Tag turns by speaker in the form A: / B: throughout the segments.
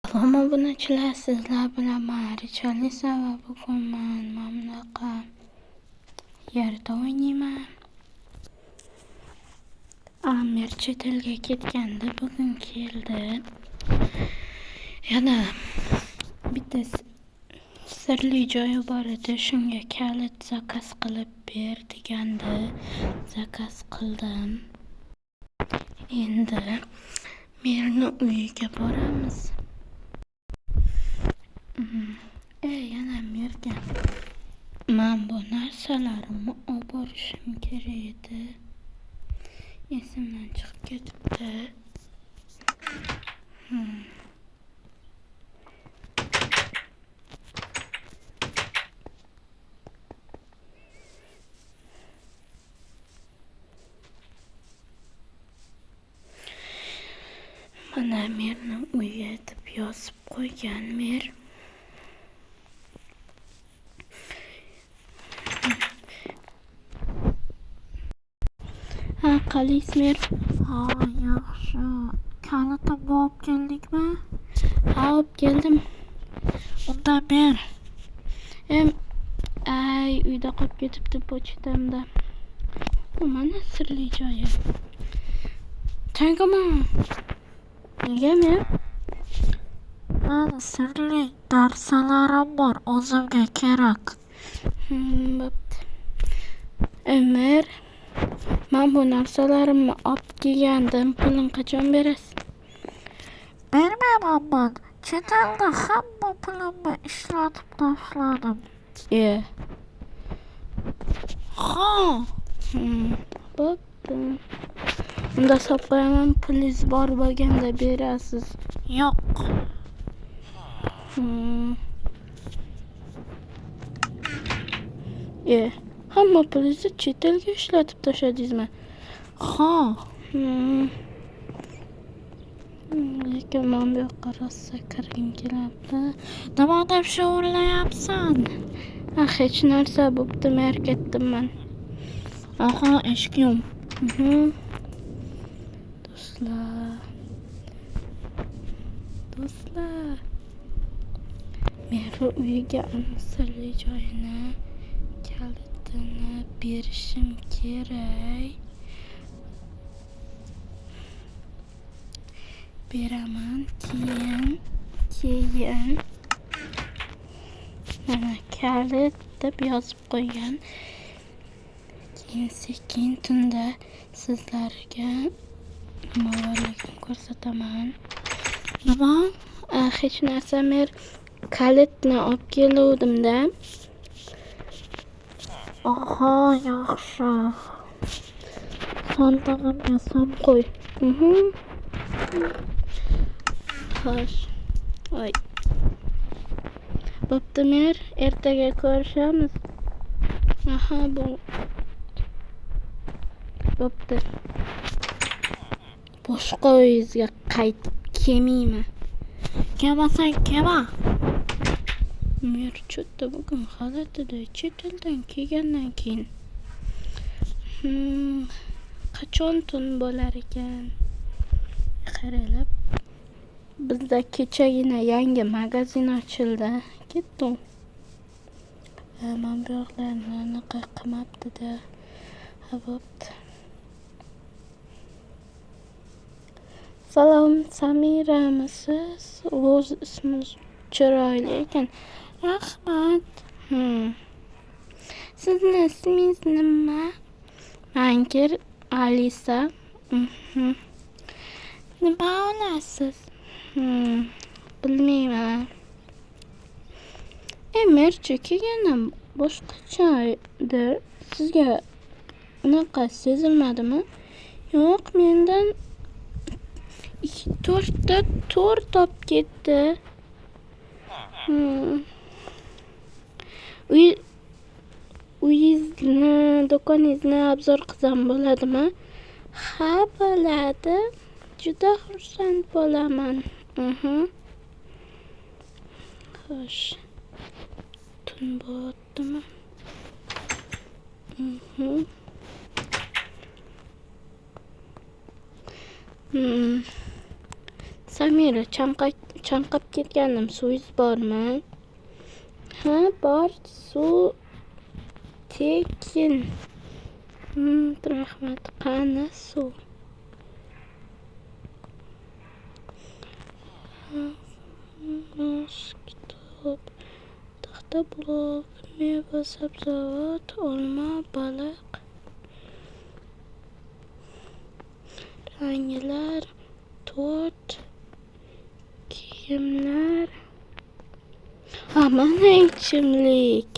A: Salom obunachilar, sizlar bilan man Richalisa va bugun man mana bunaqa yerda o'ynayman. Amir chet elga ketgandi, bugun keldi. Yana bitta sirli joyi bor edi, shunga kalit zakaz qilib ber degandi. Zakaz qildim. Endi Merni uyiga boramiz. Yana Merga man bu narsalarimni olib borishim kerak edi. Esimdan chiqib ketibdi. Mana Merni uyi deb yozib qo'ygan Mer. Ha, qalaysiz Mer?
B: Ha, yaxshi. Kalitni olib keldingmi?
A: Ha, olib keldim.
B: Unda ber.
A: Ay, uyda qolib ketibdi pochtamda. Bu mana sirli joyi. Tegma. Nega Mer?
B: Mani sirli narsalarim bor, o'zimga kerak.
A: Bo'pti. Mer, man bu narsalarimni olib kelgandim. Pulini qachon berasiz?
B: Bermayman man. Chet elda hamma pulimni ishlatib tashladim. Ha.
A: Bo'pti. Unda solib qo'yaman, pulingiz bor bo'lganda berasiz.
B: Yo'q.
A: Hamma pulingizni chet elga ishlatib tashladingizmi?
B: Ha.
A: Lekin men bu yoqqa rosa kirgim kelyapti.
B: Nima deb shug'ullayapsan?
A: Ha, hech narsa, bo'pti, mer, ketdim man.
B: Aha, eshik yo'q.
A: Do'stlar. Do'stlar. Meri uyiga sirli joyini kalitini berishim kerak. Beraman, keyin mana kalit deb yozib qo'ygan. Keyin sekin tunda sizlarga nima borligini ko'rsataman.
B: Nima?
A: Hech narsa, Mer, kalitni olib keluvdim-da.
B: Aha, yaxshi. Sandig'imga solib qo'y.
A: Xo'sh. Oy. Bo'pti, Mer, ertaga ko'rishamiz. Aha, bu bo'pti. Boshqa uyingizga qaytib kelmayman.
B: Kelmasang kelma.
A: Mer cho'tta bugun g'alatida chet eldan kelgandan keyin. Qachon tun bo'lar ekan? Qaranglar. Bizda kechagina yangi magazin ochildi. Ketdim. Mana bu yoqlarni anaqa qilmabdi-da. Ha, bo'pti. Salom, Samiramisiz? O'z ismingiz chiroyli ekan. Rahmat. Sizni ismingiz nima? Manki Alisa. Nima olasiz? Bilmayman. Merchi kelgandan boshqachadir. Sizga unaqa sezilmadimi? Yo'q, mendan 2-4ta to'rt olib ketdi. Uyingizni, do'koningizni obzor qilsam bo'ladimi? Ha, bo'ladi. Juda xursand bo'laman. Xo'sh. Tun bo'lyaptimi? Samira, Chanqab ketgandim. Suvingiz bormi? Ha, bor. Suv tekin. Rahmat. Qani suv? Kitob, taxta blok, meva, sabzavot, olma, baliq, ranglar, tort, kiyimlar. Mana ichimlik.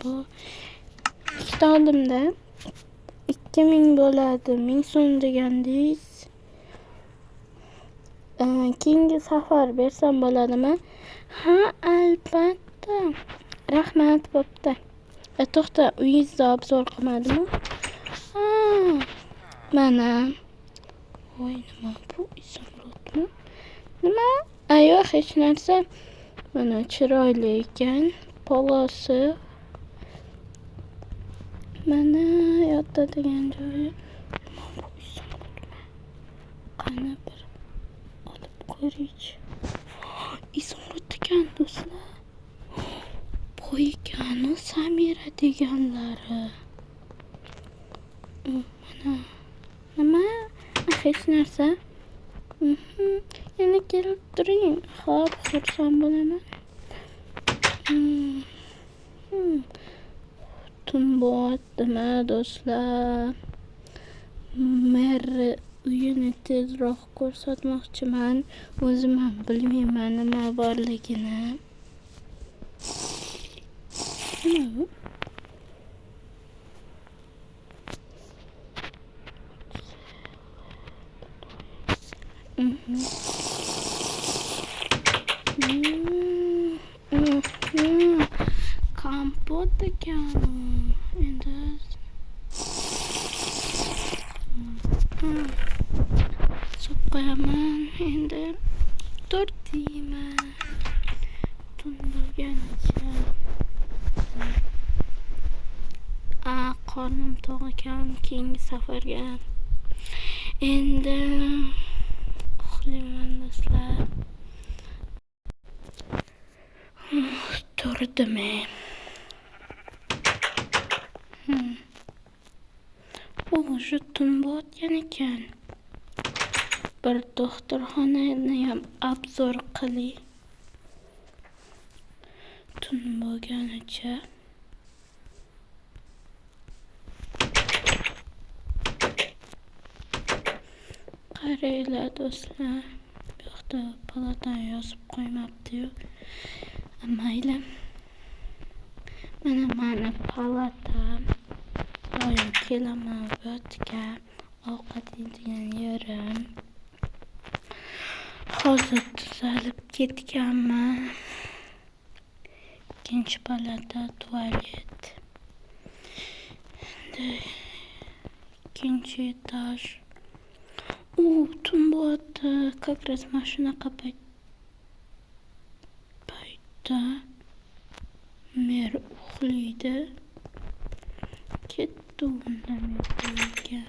A: Bu ikkita oldimda 2000 bo'ladi. 1000 so'm degandingiz. Keyingi safar bersam bo'ladimi? Ha, albatta. Rahmat, bo'pti. To'xta, uyingizni obzor qilmadimi? Ha, mana. Voy, nima bu? Izumrudmi? Nima? Yo'q, hech narsa. Mana chiroyli ekan. Polosi. Mana yotadigan joyi. Nima bu? Izumrudmi? Qani bir olib ko'raychi. Izumrud ekan, do'stlar. Boy ekan, Samira deganlari. Mana nima? Hech narsa. Yana kelib turing. Xo'p, xursand bo'laman. Tun bo'lyaptimi, do'stlar? Mer uyini tezroq ko'rsatmoqchiman. O'zim ham bilmayman nima borligini. Nima bu? Kompot ekan. Endi solib qo'yaman. Endi tort yeyman. Tun bo'lganicha. Qornim to'q ekan keyingi safarga. Endi uxlayman, do'stlar. Turdim. Уже tun bo'layotgan ekan. Bir doktorxonani ham obzor qilay. Tun bo'lganicha. Qaranglar, do'stlar. Bu yoqda palatani yozib qo'ymabdi-yu. Mayli. Mana mani palatam. Doim kelaman bu yerga. Ovqat yeydigan yerim. Hozir tuzalib ketganman. Ikkinchi palata tualet. Endi ikkinchi etaj. Tun bo'lyapti. Как раз mana shunaqa paytda mer uxlaydi. Ketdi unda mer uyiga.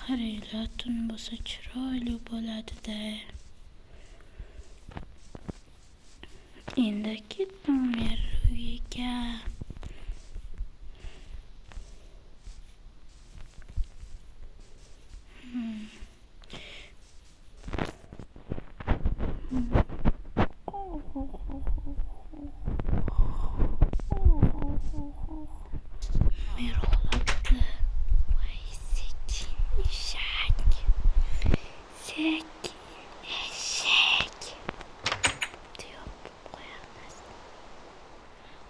A: Qaranglar, tun bo'lsa chiroyli bo'ladi-da. Endi ketdim mer uyiga. Mer uxlabdi. Voy, sekin eshak. Sekin eshak. Yopib qo'yamiz.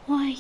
A: Voy,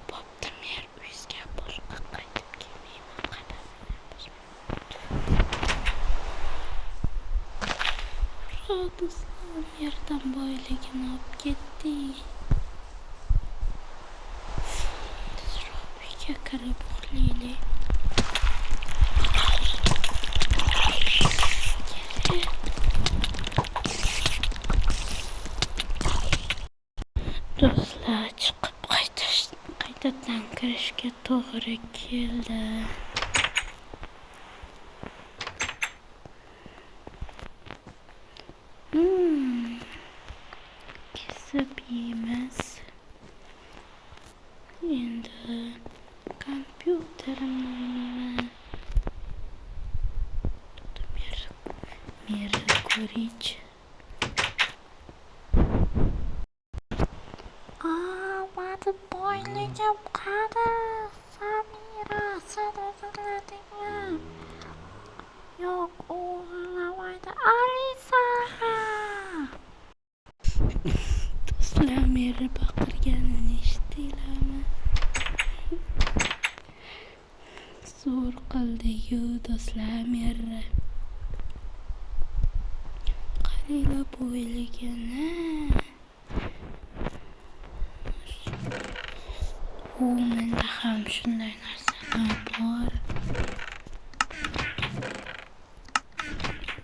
A: Bo'pti, men uyga boshqa qaytib kelmayman, qadamimni bosmayman. Do'stlar, yerdan boyligini olib ketdik. Tezroq uyga kirib uxlaylik. Do'stlar, chiqib qaytadan kirishga to'g'ri keldi. Kesib yeymiz. Endi kompyuterimni o'ynayman. Meri ko'rich.
B: Mani boyligim qani? Samira, sen o'g'irladingmi? Yo'q, u o'g'irlamaydi. Alisa!
A: Do'stlar, Meri baqirganini eshitdinglarmi? Zo'r qildi-yu do'stlar Meri. Qaranglar boyligini. U menda ham shunday narsalar bor.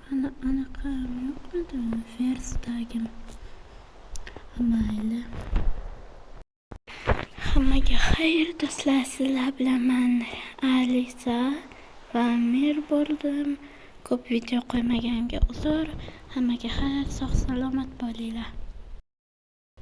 A: Mana anaqam yo'qmidi? Verstagim. Mayli. Hammaga xayr do'stlar, sizlar bilan man Alisa va Mir bo'ldim. Ko'p video qo'ymaganimga uzr. Hammaga xayr, sog' salomat bo'linglar.